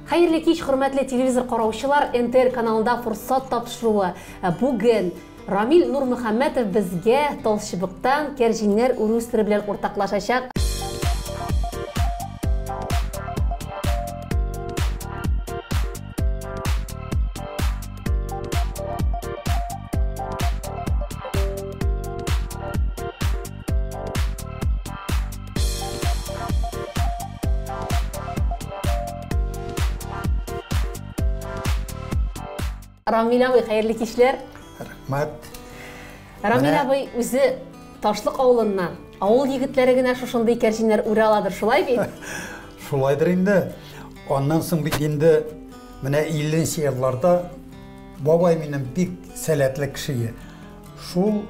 Хәерле кич, хөрмәтле телевизор караучылар, НТР каналында Форсат тапшыруы. Бүген Рамил Нурмөхәммәтов безгә талчыбыктан кәрҗиннәр үрү сере белән уртаклашачак. Рамил абый, хәерле кичләр. Рәхмәт. Рамил абый үзе Ташлык авылыннан. Авыл егетләре генә шушындый кәрҗиннәр үрә аладыр, шулай бит? Шулайдыр инде. Аннан соң бит инде менә 50 нче елларда бабай минем бик сәләтле кеше. Шул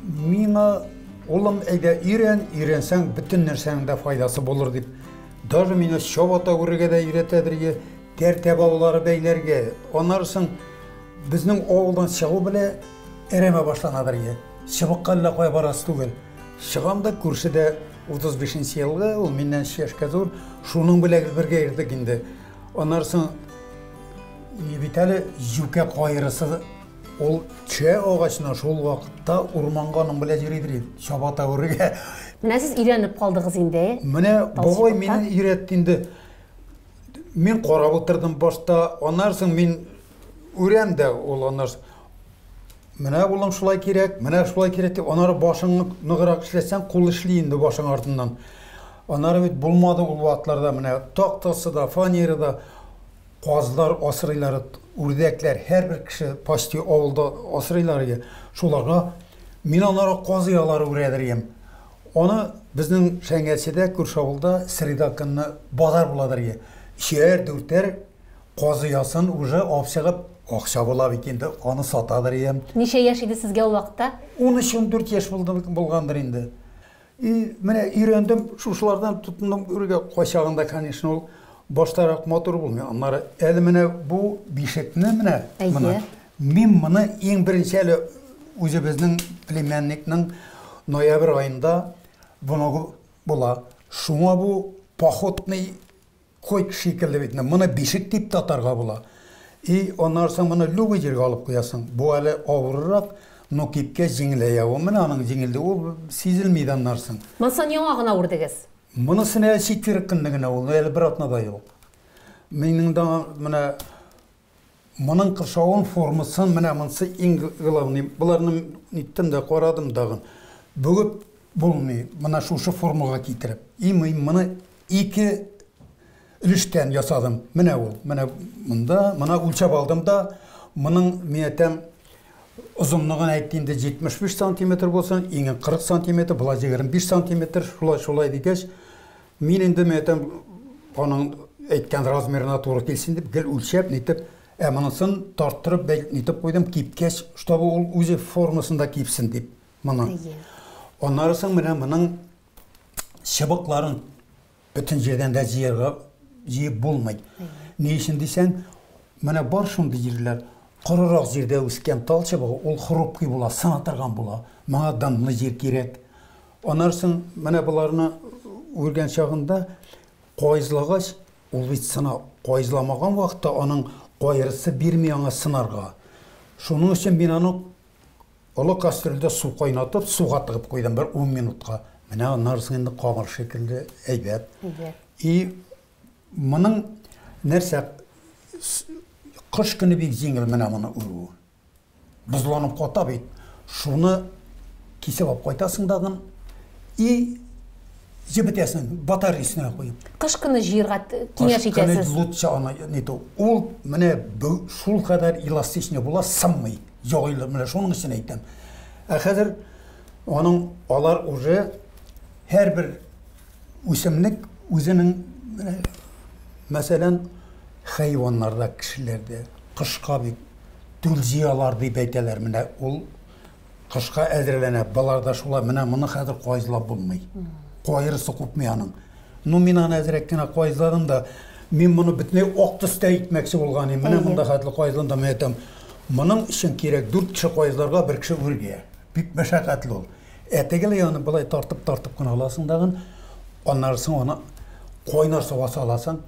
Миңа, улым, әйдә өйрән, өйрәнсәң, бөтен нәрсәнең дә файдасы булыр дип. Даже мине чабата үрергә дә өйрәтәдер иде, тәртә баулары бәйләргә. Аннары соң безнең авылдан чыгу белә әрәмә башланадыр иде. Чыбыкка әллә кая барасы түгел. Чыгам да күршедә 35 нче елгы, ул миннән өч яшькә зур, шуның белән бергә йөрдек инде. Аннары соң бит әле юкә кайрысы Ул төшә агачына шул вакытта урманга аның белән йөридер иде, чабата үрергә. Менә сез өйрәнеп калдыгыз инде. Менә бабай мине өйрәтте инде. Мин карап утырдым башта, аннан соң мин үрәм дә ул аннан Менә улым шулай кирәк, менә шулай кирәк дип, аннары башыңны ныграк эшләтсәң, кул эшли инде башың артыннан. Аннары бит булмады ул вакытларда менә тактасы да, фанера да. Казлар асрыйлар, үрдәкләр, һәрбер кеше почти авылда асрыйлар иде. Шуларга мин аларга каз оялары үрәдер идем. Аны безнең Шәңгәлчедә, күрше авылда среда көнне базар буладыр иде. Өчәр, дүртәр каз оясын уже алып чыгып, акча була бит инде, аны сатадыр идем. Ничә яшь иде сезгә ул вакытта? 13-14 яшь булды, булгандыр инде. И менә өйрәндем, шушылардан тотындым үргә. Кайчагында, конечно, ул баштарак матур булмый. Аннары әле менә бу бишекне менә моны мин моны иң беренче әле үзебезнең племянникның ноябрь аенда внугы була. Шуңа бу походный Койка шикелле бит, моны бишек дип тә атарга була. И аннан соң моны любой җиргә алып куясың. Бу әле авыррак, но кипкәч җиңеләя. Ул менә аның җиңелде, ул сизелми дә аннан соң. Монысын яңа гына үрдегез. Монысын әле четверг көнне генә ул, әле бер атна да юк. Минем дә менә Моның кыршавын, формасын, менә монысы иң главный. Боларны ниттем дә карадым дагын. Бөгеп булмый, менә шушы формага китереп. И мин моны ике өлештән ясадым. Менә ул, менә монда, моны үлчәп алдым да, моның, мин әйтәм, озынлыгын әйтте инде 75 сантиметр булсын, иңе 40 сантиметр, болай 25 сантиметр, шулай шулай дигәч, Мин инде, мин әйтәм, аның әйткән размерына туры килсен дип, гел үлчәп, нитеп, ә монысын тарттырып, бәй, нитеп куйдым, кипкәч, чтобы ул үзе формасында кипсен дип, моны. Аннары соң менә моның чыбыкларын бөтен җирдән дә җыярга җыеп булмый. Ни өчен дисәң, менә бар шундый җирләр, корырак җирдә үскән тал чыбыгы, ул хрупкий була, сына торган була. Моңа дымлы җир кирәк. Аннан соң менә боларны үргән чагында каезлагач, ул бит сына, каезламаган вакытта аның каерысы бирми аңа сынарга. Шуның өчен мин аны олы кастрюльдә су кайнатып, суга тыгып куйдым бер 10 минутка. Менә аннан соң инде камыр шикелле әйбәт. И моның нәрсә кыш көне бик җиңел менә моны үрү. Бозланып ката бит. Шуны кисеп алып кайтасың дагын и җебетәсең батарея өстенә куеп. Кыш көне җыерга киңәш итәсез. Кыш көне лучше аны нитү. Ул менә шул кадәр эластичный була, сынмый. Җайлы, менә шуның өчен әйтәм. Ә хәзер аның алар уже һәрбер үсемлек үзенең мәсәлән, хайваннарда, кешеләрдә кышка бит Түл җыялар дип әйтәләр, менә ул кышка әзерләнә. Болар да шулай, менә моны хәзер каезлап булмый. Каерысы купмый аның. Ну, мин аны әзрәк кенә каезладым да, мин моны бөтенләй ак төстә итмәкче булган идем. Менә монда хәтле каезладым да, мин әйтәм, моның өчен кирәк дүрт кеше каезларга, бер кеше үргә. Бик мәшәкатьле ул. Ә тегеләй аны болай тартып-тартып кына аласың дагын, аннары соң аны кайнар суга саласың.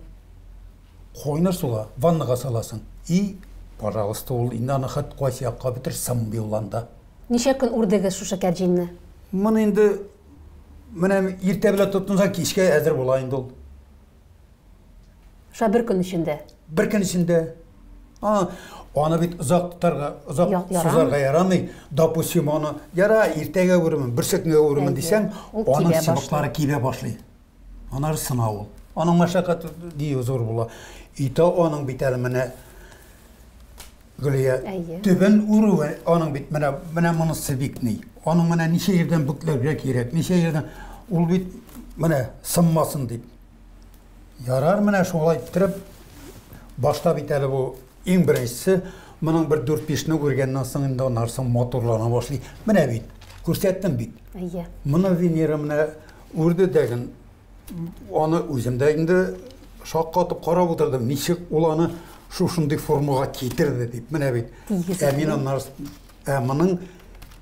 Кайнар суга, ваннага саласың. И, пожалуйста, ул инде аны хәт кайсы якка бетер, сынмый ул анда. Ничә көн үрдегез шушы кәрҗинне? Моны инде менә иртә белән тотынсаң, кичкә әзер була инде ул. Шушы бер көн эчендә? Бер көн эчендә. А, аны бит озак тотарга, озак сузарга ярамый. Допустим, аны яра иртәгә үрермен, берсекөнгә үрермен дисәң, аның чыбыклары кибә башлый. Анары сына ул. Аның мәшәкате дию зур була. И то аның бит әле менә Гөлия, төбен үрүе аның бит менә менә монысы бик ни. Аның менә ничә җирдән бөкләргә кирәк, ничә җирдән ул бит менә сынмасын дип. Ярар менә шулай иттереп башта бит әле бу иң беренчесе моның бер 4-5-не үргәннән соң инде аннары соң матурлана башлый. Менә бит, күрсәттем бит. Әйе. Моны Венера менә үрде дәген. Аны үзем дә инде шаккатып карап утырдым. Ничек ул аны шушындый формага китерде дип. Менә бит. Ә мин аннары ә моның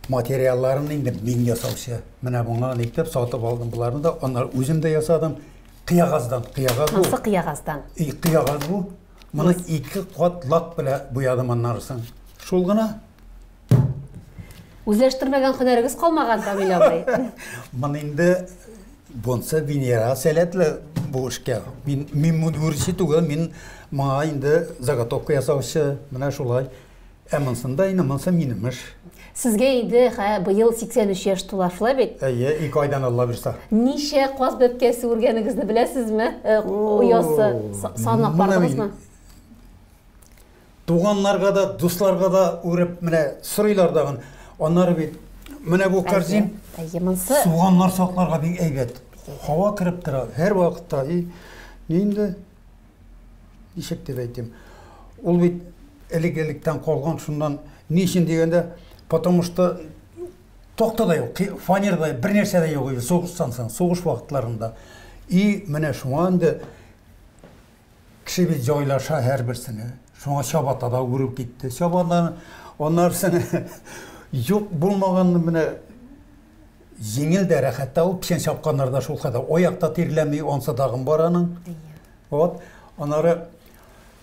материалларын инде мин ясаучы. Менә моңа итеп сатып алдым боларны да, аннары үзем дә ясадым. Кыягаздан, кыягаз бу. Ансы кыягаздан. И, кыягаз бу. Моны ике кат лак белән буядым аннары соң. Шул гына. Үзләштермәгән һөнәрегез калмаган, Рамил абый. Моны инде бонсы Венера сәләтле бу эшкә. Мин мин моны үрче түгел, мин моңа инде заготовка ясаучы, менә шулай. Ә монсында инде монсы минем эш. Сезгә инде хә, быел 83 яшь тула, шулай бит? Әйе, ике айдан Алла бирса. Ничә каз бәбкәсе үргәнегезне беләсезме? Оясы санап бардыгызмы? Туганнарга да, дусларга да үреп менә сорыйлар дагын. Аннары бит менә бу корзин. Әйе, монсы. Суганнар сакларга бик әйбәт. Һава кереп тора һәр вакытта. И инде ничек дип әйтим? Ул бит элек-электән калган шуннан ни өчен дигәндә, потому что такта да юк, фанера да, бер нәрсә дә юк иде сугыштан соң, сугыш вакытларында. И менә шуңа инде кеше бит җайлаша һәрберсенә. Шуңа чабата да үреп китте. Чабатаны аннары юк булмаганны менә җиңел дә рәхәт тә ул печән чапканнарда шул кадәр аяк та тирләми, ансы тагын бар аның. Вот. Аннары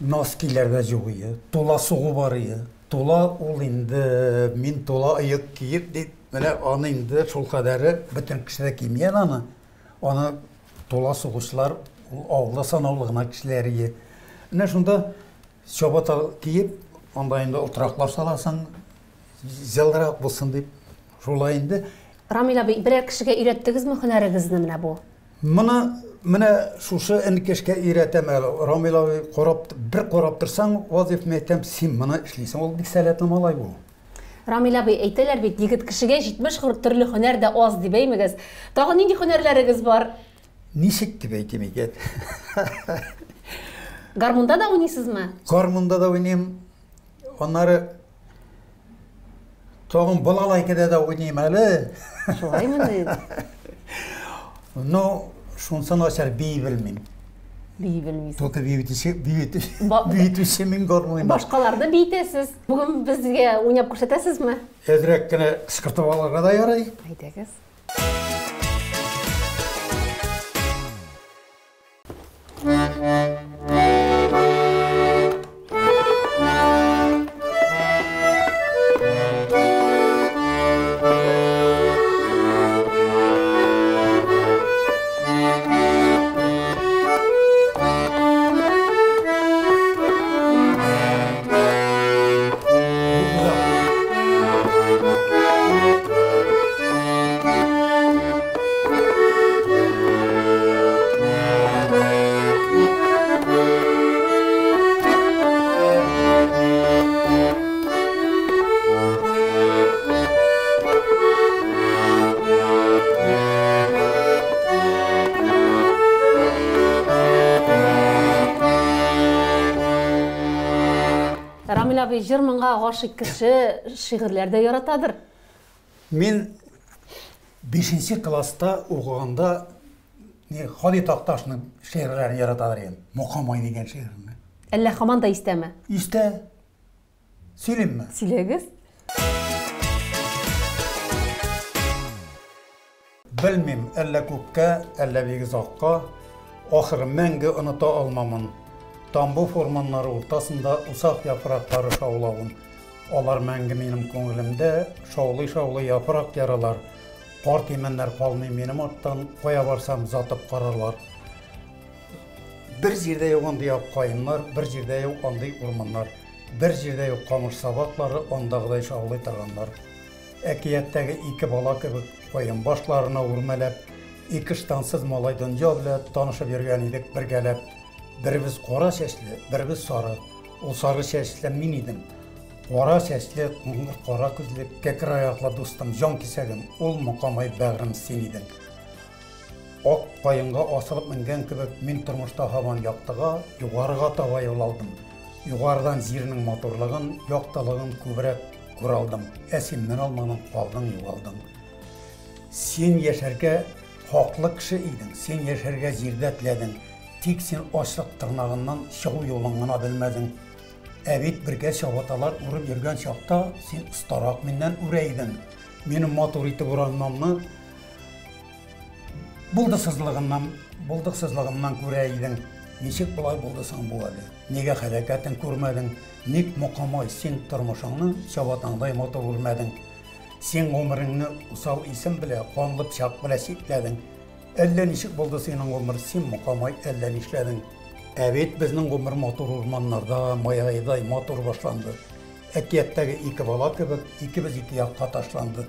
носкиләр дә юк ие, тула сугу бар ие. Тула ул инде мин тула оек киеп дип, менә аны инде шул кадәре бөтен кеше дә кими әле аны. Аны тула сугучылар ул авылда санаулы гына кешеләр ие. Менә шунда чабата киеп, анда инде олтыраклар саласың, җылырак булсын дип. Шулай инде. Рамил абый, берәр кешегә өйрәттегезме һөнәрегезне менә бу? Моны менә шушы энекәшкә өйрәтәм әле. Рамил абый карап, бер карап торсаң, Вазиф, мин әйтәм, син моны эшлисең. Ул бик сәләтле малай бу. Рамил абый, әйтәләр бит, егет кешегә 70 төрле һөнәр дә аз дип, әймегез. Тагын нинди һөнәрләрегез бар? Ничек дип әйтим икән? Гармунда да уйныйсызмы? Гармунда да уйныйм. Аннары тагын балалайкада да уйныйм әле. Шулаймыни? Ну, шунысы начар, бии белмим. Бии белмисез. Только биетүче, биетүче, биетүче мин гармунда. Башкаларны биетәсез. Бүген безгә уйнап күрсәтәсезме? Әзрәк кенә кычкыртып алырга да ярый. Әйдәгез. Рамил абый, җыр-моңга гашыйк кеше шигырьләр дә яратадыр. Мин 5 класста укыганда Һади Такташның шигырьләрен яратадыр идем. Мокамай дигән шигырьне. Әллә һаман да истәме? Истә. Сөйлимме? Сөйләгез. Белмим, әллә күпкә, әллә бик озакка, ахыры мәңге оныта алмамын. Тамбов урманнары уртасында усак яфраклары шаулавын. Алар мәңге минем күңелемдә, шаулый-шаулый яфрак яралар. Карт имәннәр калмый минем арттан, кая барсам затып карарлар. Бер җирдә юк андый ак каеннар, бер җирдә юк андый урманнар. Бер җирдә юк камыш сабаклары, андагыдай шаулый торганнар. Әкияттәге ике бала кебек каен башларына үрмәләп, ике штансыз малай дөнья белән танышып йөргән идек бергәләп. Беребез кара чәчле, беребез сары. Ул сары чәчле мин идем. Кара чәчле, коңгырт кара күзле, кәкре аяклы дустым, җан кисәгем, ул Мокамай бәгърем син идең. Ак каенга асылып менгән кебек, мин тормышта һаман яктыга, югарыга таба юл алдым. Югарыдан җирнең матурлыгын, яктылыгын күбрәк күрә алдым. Ә син менә алмадың, калдың, югалдың. Син яшәргә хаклы кеше идең, син яшәргә җирдә теләдең. Тик син ачлык тырнагыннан чыгу юлын гына белмәдең. Ә бит бергә чабаталар үреп йөргән чакта син остарак миннән үрә идең. Минем матур итеп уранмамны булдыксызлыгыннан, булдыксызлыгымнан күрә идең. Ничек болай булды соң бу әле? Нигә хәрәкәтен күрмәдең? Ник Мокамай син тормышыңны чабатаңдай матур үрмәдең? Син гомереңне усал исем белә, канлы пычак белә чикләдең. Әллә ничек булды синең гомер, син Мокамай әллә нишләдең? Ә бит безнең гомер матур урманнарда, май аедай матур башланды. Әкияттәге ике бала кебек, икебез ике якка ташланды.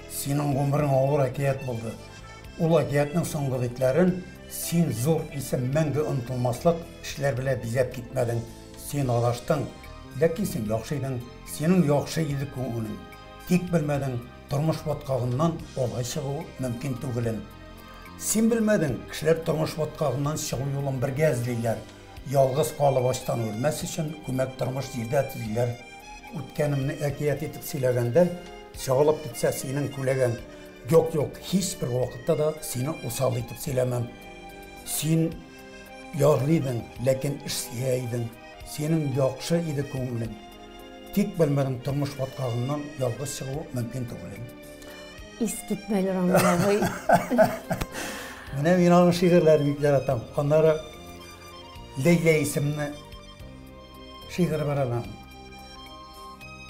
Синең гомерең авыр әкият булды. Ул әкиятнең соңгы битләрен син зур исем мәңге онытылмаслык эшләр белән бизәп китмәдең. Син адаштың, ләкин син яхшы идең, синең яхшы иде күңелең. Тик белмәдең, тормыш баткагыннан алай чыгу мөмкин түгелен. Син белмәдең, кешеләр тормыш баткагыннан чыгу юлын бергә эзлиләр. Ялгыз калып ачтан үлмәс өчен күмәк тормыш җирдә төзиләр. Үткәнемне әкият итеп сөйләгәндә, чагылып китсә синең күләгәң. Юк, юк, һичбер вакытта да сине усал итеп сөйләмәм. Син ярлы идең, ләкин эш сөя идең. Синең яхшы иде күңелең. Тик белмәдең, тормыш баткагыннан ялгыз чыгу мөмкин түгелен. Искитмәле, Рамил абый. Менә мин аның шигырьләрен бик яратам. Аннары Ләйлә исемле шигырь бар аның.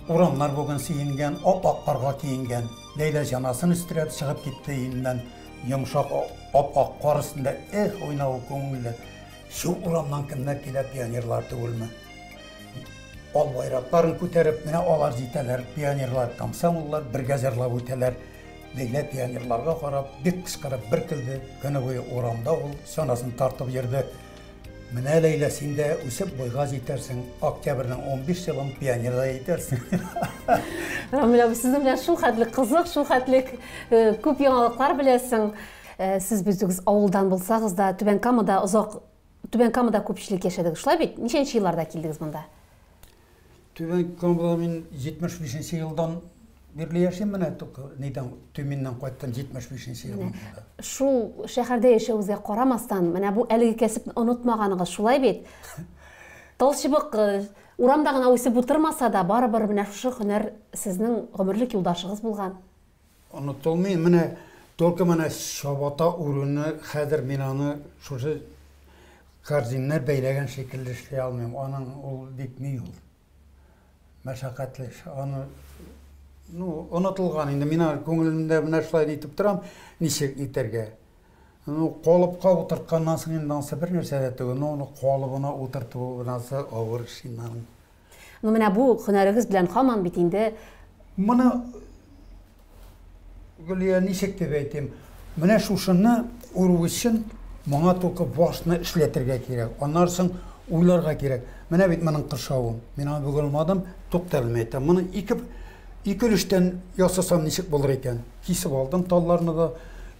Урамнар бүген сөенгән, ап-ак карга киенгән. Ләйлә җанасын өстерәп чыгып китте өеннән. Йомшак ап-ак кар өстендә эх уйнавы күңелле. Шул урамнан кемнәр килә, пионерлар түгелме? Ал байракларын күтәреп, менә алар җитәләр, пионерлар, комсомоллар бергә җырлап үтәләр. Ләйлә пионерларга карап, бик кычкырып бер көлде. Көне буе урамда ул чанасын тартып йөрде. Менә, Ләйлә, син дә үсеп буйга җитәрсең. Октябрьнең 15 елын пионерда итәрсең. Рамил абый, сезнең белән шул хәтле кызык, шул хәтле күп яңалыклар беләсең. Сез үзегез авылдан булсагыз да, Түбән Камада озак, Түбән Камада күпчелек яшәдегез, шулай бит? Ничәнче елларда килдегез монда? Түбән Камада мин 75 елдан бирле яшим менә, только нидән Төминнән кайттым 75 елында. Шул шәһәрдә яшәвегезгә карамастан, менә бу әлеге кәсепне онытмаганыгыз, шулай бит? Талчыбык урамда гына үсеп утырмаса да, барыбер менә шушы һөнәр сезнең гомерлек юлдашыгыз булган. Онытылмый, менә только менә чабата үрүне хәзер мин аны шушы корзиннар бәйләгән шикелле эшли алмыйм. Аның ул бик ни ул. Мәшәкатьле эш. Аны ну, онытылган инде. Мин аны күңелемдә менә шулай итеп торам, ничек итәргә. Ну, калыпка утыртканнан соң инде анысы бер нәрсә дә түгел. Ну, аны калыбына утырту анысы авыр эш инде аның. Ну, менә бу һөнәрегез белән һаман бит инде. Моны Гөлия ничек дип әйтим? Менә шушыны үрү өчен моңа только башны эшләтергә кирәк. Аннан соң уйларга кирәк. Менә бит моның кыршавы. Мин аны бүген алмадым, туктале мин әйтәм. Моны ике ике өлештән ясасам ничек булыр икән? Кисеп алдым талларны да.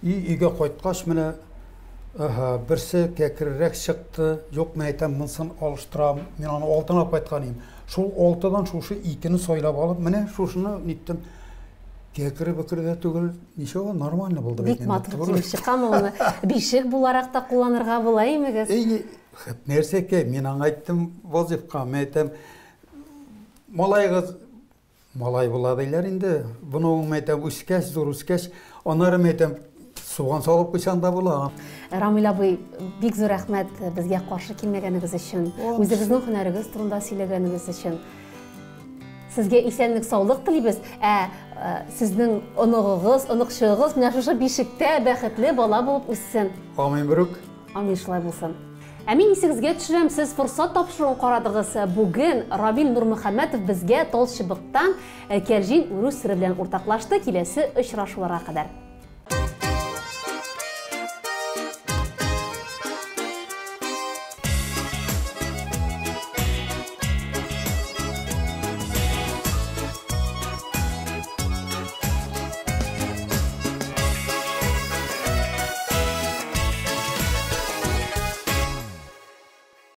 И өйгә кайткач менә Аһа, берсе кәкрерәк чыкты. Юк, мин әйтәм, монысын алыштырам. Мин аны алтын алып кайткан идем. Шул алтыдан шушы икене сайлап алып, менә шушыны ниттем. Кәкре бөкре дә түгел, ничего, нормально булды бит. Бик матур килеп чыккан моны. Бишек буларак та кулланырга була имегез. Әй, хәт нәрсәкәй, мин аңа әйттем Вазифка, мин әйтәм, малайгыз малай була диләр инде. Буны ул әйтәм, үскәч, зур үскәч, аннары мин әйтәм, Суган салып куйсаң да була. Рамил абый, бик зур рәхмәт безгә каршы килмәгәнегез өчен, үзегезнең һөнәрегез турында сөйләгәнегез өчен. Сезгә исәнлек, саулык телибез. Ә сезнең оныгыгыз, оныкчыгыз менә шушы бишектә бәхетле бала булып үссен. Амин берүк. Амин, шулай булсын. Ә мин исегезгә төшерәм, сез Форсат тапшыруын карадыгыз. Бүген Равил Нурмөхәммәтов безгә тал чыбыктан кәрҗин үрү сере белән уртаклашты. Киләсе очрашуларга кадәр.